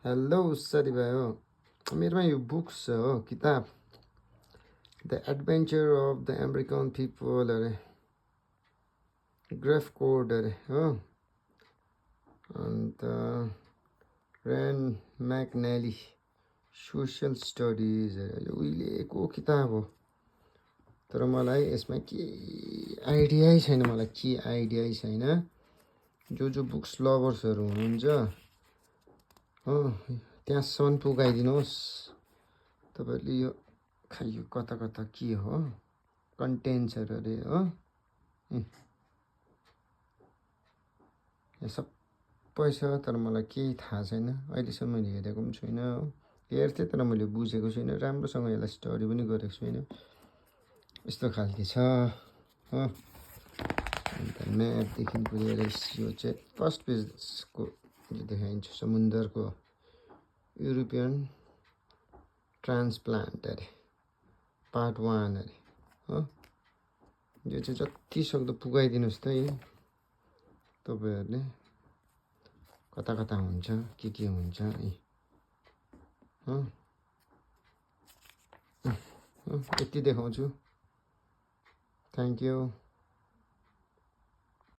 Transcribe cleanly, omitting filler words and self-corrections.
hello साथी भाइ हो मेरोमा यो बुक्स छ हो किताब the adventure of the American people अरे ग्रेफ कोड अरे हो अन्त रेन मैकनेली सोशल स्टडिज अरे यो उहिलेको किताब हो तर मलाई यसमा के आइडियै छैन मलाई के आइडियै छैन जो बुक्स लभर्सहरू हुनुहुन्छ हो त्यहाँसम्म पुगाइदिनुहोस् तपाईहरुले यो खै यो कता कता के हो कन्टेन्ट्सहरु अरे हो यो सबै छ तर मलाई केही थाहा छैन अहिलेसम्म मैले हेरेको पनि छैन हो हेर्थे तर मैले बुझेको छैन राम्रोसँग यसलाई स्टडी पनि गरेको छैन यस्तो खालके छ हो अन्त म्यापदेखिको लिएर यो चाहिँ फर्स्ट पेजको देखाइन्छ समुद्रको युरोपियन ट्रान्सप्लान्ट अरे पार्ट 1 अरे हो यो चाहिँ जति सक्दो पुगाइदिनुहोस् त है तपाईहरुले कता कता हुन्छ के हुन्छ है हो यति देखाउँछु थ्यांक यू